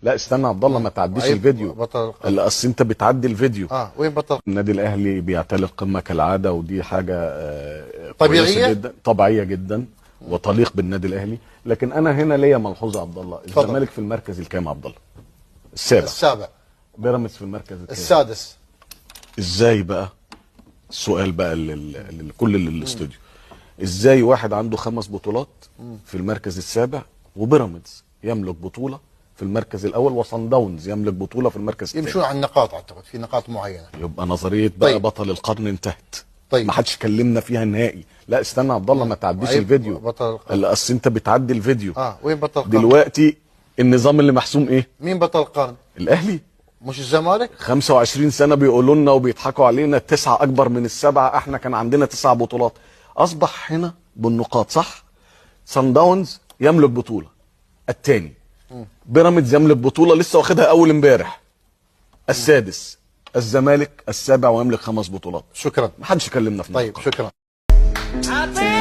لا استنى عبد الله، ما تعديش وعيب الفيديو. بطل القرن. لا اصل انت بتعدي الفيديو. وين بطل؟ النادي الاهلي بيعتلي القمه كالعادة، ودي حاجة طبيعية؟ كويسة جدا، طبيعية جدا وتليق بالنادي الاهلي. لكن انا هنا ليا ملحوظة عبد الله. اتفضل. الزمالك في المركز الكام عبد الله؟ السابع. السابع. بيراميدز في المركز الكام؟ السادس. ازاي بقى؟ السؤال بقى لكل الاستوديو، ازاي واحد عنده 5 بطولات في المركز السابع، وبيراميدز يملك بطوله في المركز الاول، وصن داونز يملك بطوله في المركز الثاني؟ يمشون على النقاط، اعتقد في نقاط معينة. يبقى نظرية بقى. طيب. بطل القرن انتهت. طيب. ما حدش كلمنا فيها نهائي. لا استنى عبد الله، ما تعديش وعيب الفيديو. بطل القرن. لا اصل انت بتعدي الفيديو. وين بطل القرن؟ دلوقتي النظام اللي محسوم ايه؟ مين بطل القرن؟ الاهلي. مش الزمالك؟ 25 سنة بيقولوا لنا وبيضحكوا علينا التسعة اكبر من السبعة، احنا كان عندنا 9 بطولات. اصبح هنا بالنقاط صح؟ صن داونز يملك بطوله الثاني، بيراميدز يملك بطوله لسه واخدها اول امبارح السادس، الزمالك السابع ويملك 5 بطولات. شكرا. ما حدش كلمنا في طيب النقاط. شكرا. عطيني